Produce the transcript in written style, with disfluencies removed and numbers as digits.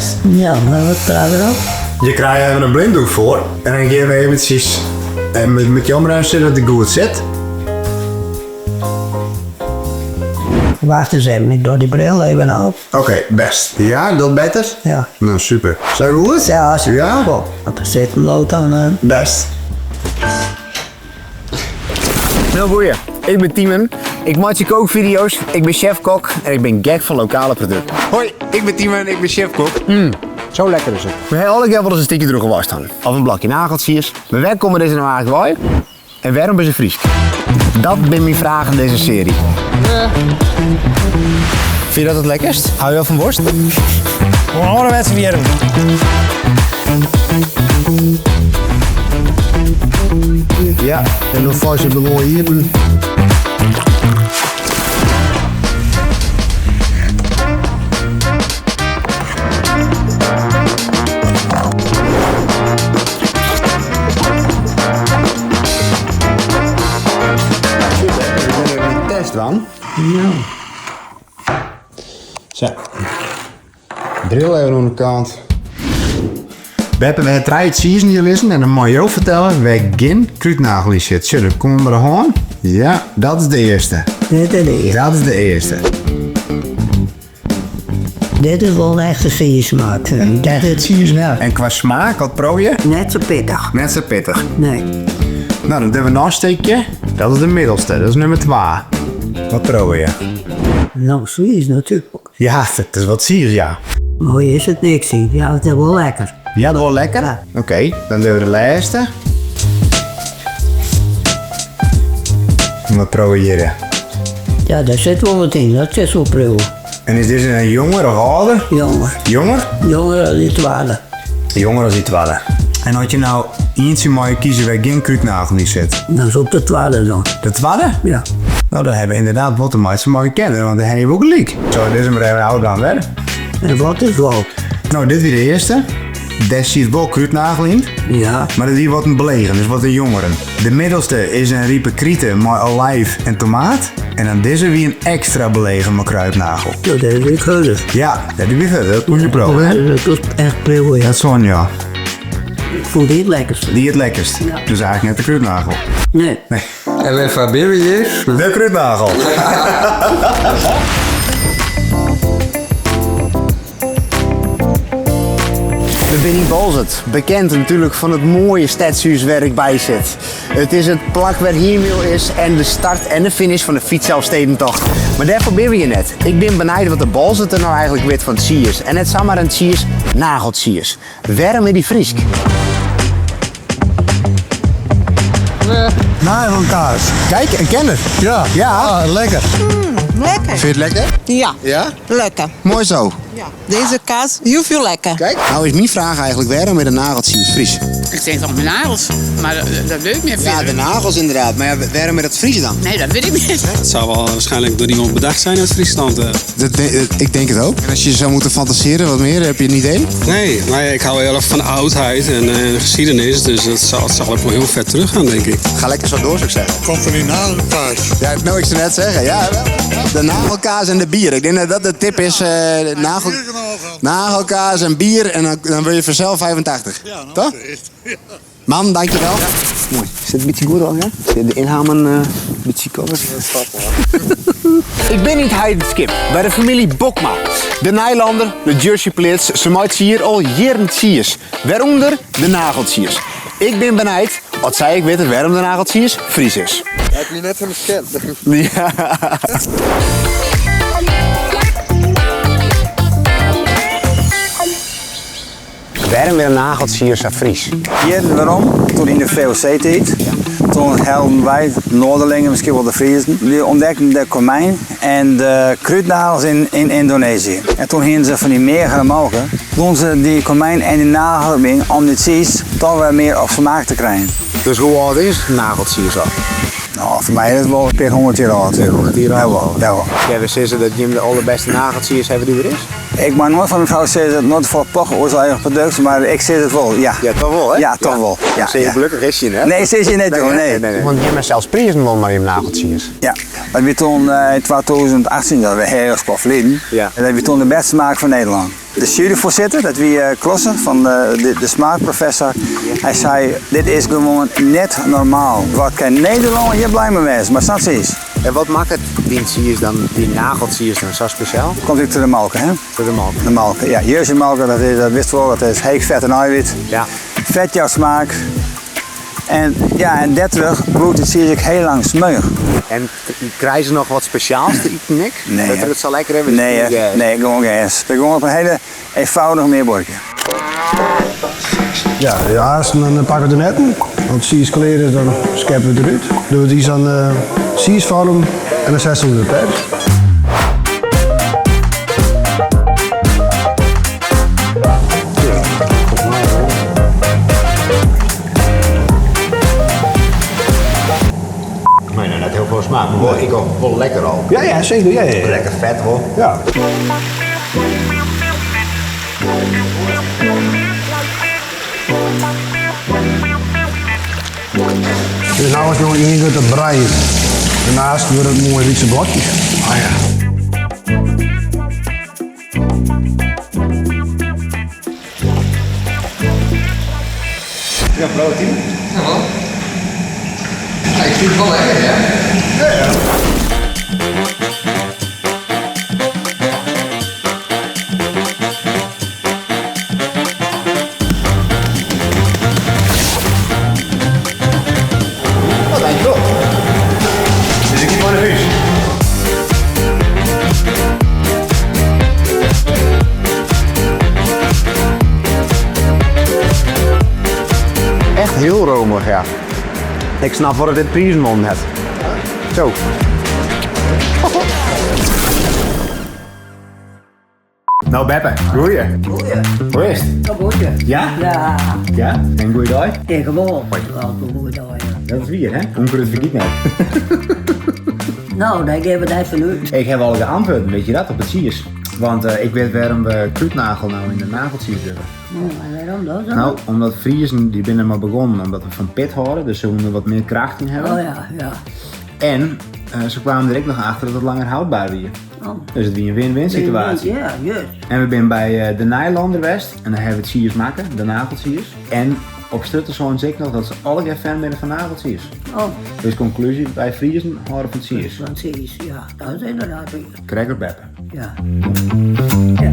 Bêst. Ja, mar wat praat der op? Je krije even in blinddoek foar en dan gean we eventsjes en met jo mar even sizze dat it goed sit. Wacht eens even, ik doch dy bril even op. Oké, bêst. Ja, dat better? Ja. No, super. Sa goed? Ja, super. Ja? As er sitten bliuwt dan. Bêst. No goeie, ik bin Tymen. Ik meitsje kookvideo's, ik bin sjefkok en ik bin gek fan lokale produkten. Hoi, ik bin Tymen, ik bin sjefkok. Zo lekker is it. We ha allegear wolris in stikje drûge woarst hân. Of in blokje nageltsiis. Mar wêr komme dizze no eigentlik wei? En wêrom binne se Frysk? Dat binne myn fragen dizze searje. Fyn je dat it lekkerst? Hou je wel fan worst? Gewoon ouderwetse wierren. Ja, en dan vast je de mooi hier. Test dwaan. Ja. Sa. Bril even oan de kant. Beppe, we ha trije tsizen hjir lizzen en dan mei jo fertelle wêr gjin krúdnagel yn sit. Sjoch, der kom mar de hân. Ja, dat is de earste. Dit is de earste. Dat is de earste. Dit is wol in echte tsiissmaak. Echte tsiis. En kwa smaak, wat proef je? Net sa pittich. Net sa pittich. Nee. No, dan dogge we noch in stikje. Dat is de middelste, dat is nûmer twa. Wat proef je? No, tsiis natuerlik. Ja, dat is wat tsiis, ja. Moai is it niks, ja, it is wol lekker. Ja, dat wol lekker? Ja. Oké, dan dogge we de lêste. Wat proef je hjir? Ja, dêr sit wol wat yn, dat is wol priuwe. En is dizze in jonger of âlder? Jonger. Jonger? Jonger as dy twadde. Jonger as dy twadde. En as je no ientsje meie kieze wêr gjin krúdnagel yn sit? Dan soe ik de twadde dan. De twadde? Ja. No, dan hawwe we ynderdaad wol te meitsjen mei in kenner, want dêr ha je wol gelyk. Zo, dizze mar even ôfdwaan wer. En wat is wol? No, dit wie de earste. Dêr siet wol krúdnagel yn. Ja. Mar dat wie wat in belegen, dus wat in jongeren. De middelste is in ripe krite mei olijf en tomaat. En dan dizze wie in ekstra belegen mei kruidnagel. Dat is ek hurder. Ja, dat wie hurder. Dat koe je proeven. Dat is echt priuwe, ja. Dat soene ja. Ik fûn dy it lekkerste. Dy it lekkerst? Ja. Dus eigentlik net de krúdnagel? Nee. Nee. En wêrfoar binne we hjir? De krúdnagel. We binne yn Boalsert, bekend natuerlik fan it moaie stedshûs wêr ik by sit. It is it plak wêr heamiel is en de start en de finish fan de Fytselfstedentocht. Mar dêrfoar binne we hjir net. Ik bin benijd wat de Boalserter no eigentlik wit fan tsiis. En net samar in tsiis, nageltsiis. Wêrom is dy Frysk? Nagelkaas. Kijk, een kenner. Ja, Ja. Ah, lekker. Lekker. Vind je het lekker? Ja, Ja? lekker. Mooi zo. Ja. Deze kaas, heel veel lekker. Kijk, nou is mijn vraag eigenlijk waarom met de nageltsiis Fries? Ik denk toch mijn nagels, maar dat weet ik niet Ja, de nagels inderdaad. Maar ja, waarom met dat Fries dan? Nee, dat weet ik niet. Het zou wel waarschijnlijk door iemand bedacht zijn uit Friesland. Dat, ik denk het ook. En als je zou moeten fantaseren wat meer, heb je een idee? Nee, maar ik hou heel erg van oudheid en geschiedenis, dus dat zal ook wel heel ver terug gaan, denk ik. Ga lekker zo door, zou ik zeggen. Komt van die nagelkaas. Ja, nou, ik zou net zeggen. Ja, wel. De nagelkaas en de bier. Ik denk dat dat de tip is. Nagelkaas en bier en dan word je vanzelf 85. Ja, nou, Toch? echt. Ja. Man, dankjewel. Mooi. Zit het een beetje goed al, ja? Zit de inhamen een beetje cover? Ik bin yn It Heidenskip by de famylje Bokma. De Nijlander, de Jersey Pleats, se meitsje hjir al jierren tsiis. Wêrûnder de nageltsiis. Ik bin benijd, oft sy ek witte wêrom de nageltsiis Fries is. Heb je net helemaal gekend? Ja. Wêrom is de nageltsiis sa Fries? Hjir werom, toen yn de VOC-tiid. Toen hellen wy, Noarderlingen, miskien wol de Friezen, dy ûntdekten de komijn en de krúdnagels yn Yndonezië. En toen hiene se fan dy meagere molke, doen se dy komijn en dy nagel yn om dy tsiis toch wer mear op smaak te krijen. Dus hoe âld is nageltsiis al? No, foar my is it wol in pear hûndert jier âld. 200 jier âld. Jawol, jawol. Ja, we sizze dat jim de alderbêste nageltsiis hawwe dy't der is? Ik mei noait fan myn frou sizze, noait folle poche oer syn eigen produkt, mar ik sis it wol, ja. Ja, toch wol, hè? Ja, toch wol. Ja, Sear gelokkich is sy net. Nee, sis je net, joh, nee. Want jimme sels prizen wol mei jim nageltsiis. Ja, dat wie toen yn 2018, dat wie hiel skoft ferleden. Ja. En dat wie toen de bêste smaak fan Nederlân. De juryfoarsitter, dat wie Klosse fan de smaakprofessor, hy sei, dit is gewoan net normaal. Wat kin Nederlân hjir blij mei wêze, mei sa'n tsiis. En wat makket dyn tsiis dan, dyn nageltsiis dan sa spesjaal? Komt ek troch de molke, hè? Troch de molke. De molke, ja. Jerseymolke, dat is, dat witst wol, dat is heech fet en eiwit. Ja. Fet jout smaak. En ja, en dêrtroch bliuwt it tsiis ek hiel lang smeug. En krije se noch wat spesjaals te iten ek? Nee. Dat it sa lekker is? Nee, nee, gewoan gers. We gewoan op in hiele eenvoudige manier buorkje. Ja, de aansten dan pakken we de netten. As it tsiis klear is, dan skeppe we it derút. Doen we it yn sa'n tsiisfoarm en dan sette we de pers. Nee, nou, net hiel folle smaak, mar wol, ek al, wol lekker al. Ja, ja, seker. Ja, ja, ja. Lekker fet wol. Ja. Dus no is no ien grutte brei. Daarnaast wurde it moaie lytse blokjes. Ah ja. Ja, brood Ja, wel. Ja, ik vind het wel lekker, hè? Ja, ja. Oh, dankjewel. Dus ik kom naar huis. Echt hiel romich, ja. Ik snap wêrom't dit prizen wûn hat. Zo. No beppe, goeie. Goeie. Hoe is it? Toch goed, Ja? Ja. Ja? En goeie dei? Ja, gewoan. Wel een goeie dei, ja. Dat is wier, hè? Ûnkrûd fergiet net. No, dêr geane we net fan út. Ik ha al de antwurden, wit je dat, op it tsiis. Want ik wit wêrom we krúdnagel no yn de nageltsiis dogge. Oh, en wêrom dat dan? No, omdat Friezen dy binne mar begûn omdat we fan pit hâlde, dus se woene der wat mear kracht yn hawwe. Oh ja, ja. En se kwamen der ek noch achter dat it langer houdbaar wie. Oh. Dus it wie in win-win situaasje. Ja, juist. En we binne by de Nijlander west en dêr hawwe we tsiis makke, de nageltsiis. En op strjitte seinen se ek noch dat se allegear fan binne fan nageltsiis. Oh. Dus konklúzje, wy Friezen hâlde fan tsiis. Fan tsiis, ja. Dat is ynderdaad wier. Krekker beppe. Ja. Ja.